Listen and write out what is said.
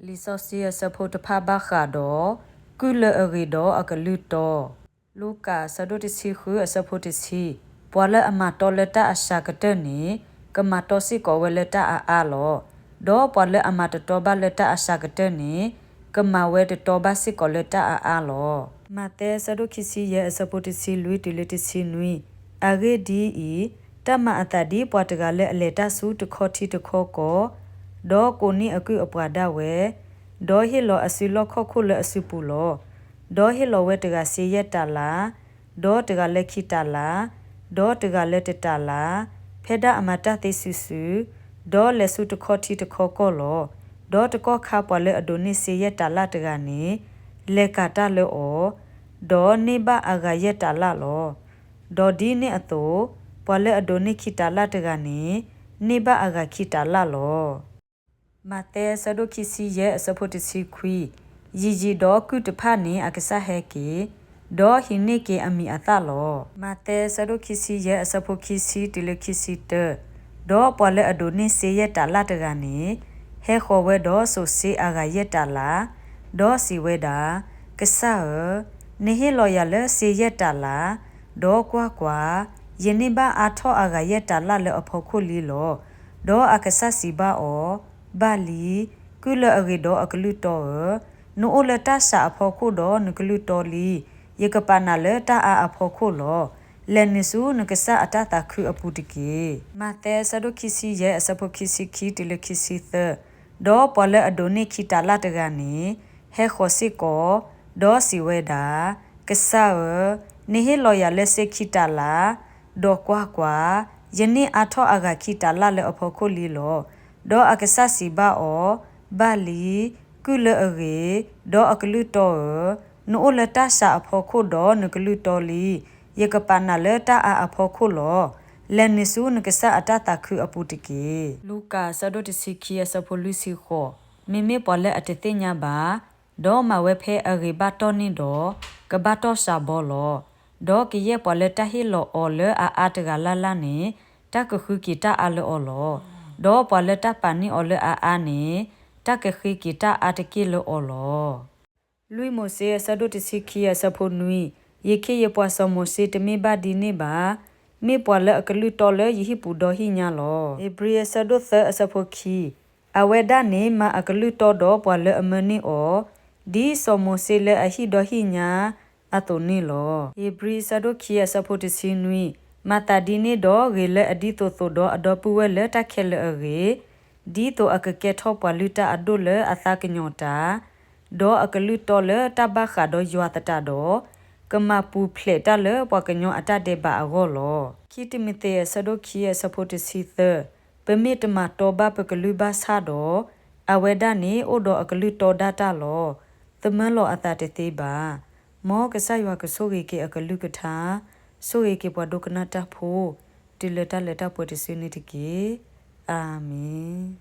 လံာ်စီဆှံအဆၢဖိတဖၣ်ဘၣ်ဃးဒီး ကုၢ်လၢအဂ့ၤဒီးအကလုၢ်တီ. လူၤကၣ်အဆၢဒိၣ်တဆံဃုအဆၢဖိတဆံ, ပှၤလၢအမၤတီလၢတၢ်အစှၤကတၢၢ်န့ၣ် ကမၤတီစ့ၢ်ကီးဝဲလၢတၢ်အါအါလီၤ. ဒီးပှၤလၢအမၤတတီဘၣ်လၢတၢ်အစှၤကတၢၢ်န့ၣ် ကမၤဝဲတတီဘၣ်စ့ၢ်ကီးလၢတၢ်အါအါလီၤ. မးသဲအဆၢဒိၣ်ခံဆံယဲၢ်အဆၢဖိတဆံလွံၢ်တုၤလၢတဆံနွံ, အဂ့ၢ်ဒ်အံၤ, တၢ်မၤအသးဒ်ပှၤတဂၤလၢအလဲၤတၢ်ဆူတခီထံတခီကီၢ်, ဒီးကိးန့ၢ်အကုၢ်အပှၤဒၣ်ဝဲ, ဒီးဟ့ၣ်လီၤအစုလီၢ်ခီၣ်ခိၣ်လၢအစုပူၤလီၤ. ဒီးဟ့ၣ်လီၤဝဲတဂၤစ့ယဲၢ်တၤလါ, ဒီးတဂၤလၢခံတၤလါ, ဒီးတဂၤလၢတတၤလါ, ဖဲဒၣ်အမၤတၢ်သ့စုာ်စုာ်, ဒီးလဲၤဆူတခီထံတခီကီၢ်လီၤ. ဒီးတကီၢ်ခါပှၤလၢအဒိးန့ၢ်စ့ယဲၢ်တၤလါတဂၤန့ၣ် လဲၤကၤတၢ်လၢအီၤ, ဒီးန့ၢ်ဘၣ်အဂၤယဲၢ်တၤလါလီၤ. ဒီးဒ်န့ၣ်အသိး, ပှၤလၢအဒိးန့ၢ်ခံတၤလါတဂၤန့ၣ် န့ၢ်ဘၣ်အဂၤခံတၤလါလီၤ. မးသဲအဆၢဒိၣ်ခံဆံယဲၢ်အဆၢဖိတဆံခွံ, ယံာ်ယံာ်ဒီးကုၢ်တဖၣ်န့ၣ်အကစၢ်ဟဲက့ၤ, ဒီးဟံးန့ၢ်က့ၤအမံၤအသၣ်လီၤ. မးသဲအဆၢဒိၣ်ခံဆံယဲၢ်အဆၢဖိခံဆံတုၤလၢခံဆံတၢ, ဒီးပှၤလၢအဒိးန့ၢ်စ့ယဲၢ်တၤလါတဂၤန့ၣ် ဟဲဃီၤဝဲဒီးစိာ်စ့အဂၤယဲၢ်တၤလါ, ဒီးစံးဝဲဒၣ်, ကစၢ်ဧၢ, နဟ့ၣ်လီၤယၤလၢစ့ယဲၢ်တၤလါ, ဒီးကွၢ်ကွၢ်, ယန့ၢ်ဘၣ်အါထီၣ်အဂၤယဲၢ်တၤလါလၢအဖီခိၣ်လံလီၤ. ဒီးအကစၢ်စံးဘၣ်အီၤ, ဘၣ်လံ, ကုၢ်လၢအဂ့ၤဒီးအကလုၢ်တီဧၢ, နအိၣ်လၢတၢ်စှၤအဖီခိၣ်ဒီးနကလုၢ်တီလံ, ယကပာ်နၤလၢတၢ်အါအဖီခိၣ်လီၤ. လဲၤနုာ်ဆူနကစၢ်အတၢ်သးခုအပူၤတက့ၢ်. မးသဲအဆၢဒိၣ်ခံဆံယဲၢ်အဆၢဖိခံဆံခံတုၤလၢခံဆံသၢ, ဒီးပှၤလၢအဒိးန့ၢ်ခံတၤလါတဂၤန့ၣ် ဟဲဃီၤစ့ၢ်ကီး, ဒီးစံးဝဲဒၣ်, ကစၢ်ဧၢ, နဟ့ၣ်လီၤယၤလၢစ့ခံတၤလါ, ဒီးကွၢ်ကွၢ်, ယန့ၢ်အါထီၣ်အဂၤခံတၤလါလၢအဖီခိၣ်လံလီၤ. ဒီးအကစၢ်စံးဘၣ်အီၤ, ဘၣ်လံ, ကုၢ်လၢအဂ့ၤ, ဒီးအကလုၢ်တီဧၢ, နအိၣ်လၢတၢ်စှၤအဖီခိၣ်ဒီးနကလုၢ်တီလံ, ယကပာ်နၤလၢတၢ်အါအဖီခိၣ်လီၤ. လဲၤနုာ်ဆူနကစၢ်အတၢ်သးခုအပူၤတက့ၢ်. လူၤကၣ်အဆၢဒိၣ်တဆံခံအဆၢဖိလွံၢ်ဆံဃိး, မ့မ့ၢ်ပှၤလၢအတသ့ၣ်ညါဘၣ်, ဒီးမၤဝဲဖဲအဂ့ၤဘၣ်တီၢ်န့ၣ်ဒီး, ကဘၣ်တီၢ်စှၤဘီလီၤ. ဒီးကယဲၢ်ပှၤလၢတၢ်ဟ့ၣ်လီၤအီၤလၢအအါတဂၤလၢ်လၢ်န့ၣ်, တၢ်ကဃုက့ၤတၢ်အါလၢအီၤလီၤ. ဒီးပှၤလၢတၢ်ပာ်န့ၢ်အီၤလၢအအါန့ၣ်, တၢ်ကဃ့က့ၤတၢ်အါတက့ၢ်လၢအီၤလီၤ. လွံၢ်မိၤၡ့အဆၢဒိၣ်တဆံခံအဆၢဖိနွံ, ယခ့ယပှၤစီၤမိၤၡ့တမ့ၢ်ဘၣ်ဒ်န့ၣ်ဘၣ်, မ့ၢ်ပှၤလၢအကလုၢ်တီလၢယဟံၣ်ပူၤဒီဟံၣ်ညါလီၤ. ဧ့ၤဘြံၤအဆၢဒိၣ်သၢအဆၢဖိခံ, အဝဲဒၣ်န့ၣ်မၤအကလုၢ်တီဒီးပှၤလၢအမၢန့ၢ်အီၤ, ဒ်စီၤမိၤၡ့လၢအဟံၣ်ဒီဟံၣ်ညါအသိးန့ၣ်လီၤ. ဧ့ၤဘြံၤအဆၢဒိၣ်ခံအဆၢဖိတဆံနွံ, မၤသးဒ်န့ၣ်ဒီးဂ့ၤလၢအဒ်သိးသိးဒီးအဒီပုၢ်ဝဲၢ်လၢတၢ်ခဲလၢာ်အဂ့ၢ်, ဒ်သိးအကကဲထီၣ်ပှၤလုၢ်တၢ်အဒိၣ်လၢအသးကညီၤတၢ်, ဒီးအကလုၢ်တီလၢတၢ်ဘၣ်ဃးဒီးယွၤသတးဒီး, ကမၤပူၤဖျဲးတၢ်လၢပှၤကညီအတၢ်ဒဲးဘးအဂီၢ်လီၤ. ခံတံၤမသ့းအဆၢဒိၣ်ခံအဆၢဖိတဆံသၢ, ပမ့ၢ်တမၤတီဘၣ်ပကလုၢ်ဘၣ်ဆၣ်ဒီး, အဝဲဒၣ်န့ၣ်အိၣ်ဒီးအကလုၢ်တီဒၣ်တၢ်လီၤ. သမၢလီၤအသးတသ့ဘၣ်. မ်ကစၢ်ယွၤကဆိၣ်ဂ့ၤက့ၤအကလုၢ်ကထါ, ဆိၣ်ဂ့ၤက့ၤပှၤဒိကနၣ်တၢ်ဖိ, တုၤလၢတၢ်လၢတၢ်ပှဲၤတစုန့ၣ်တက့ၢ်. အၤမ့ၣ်.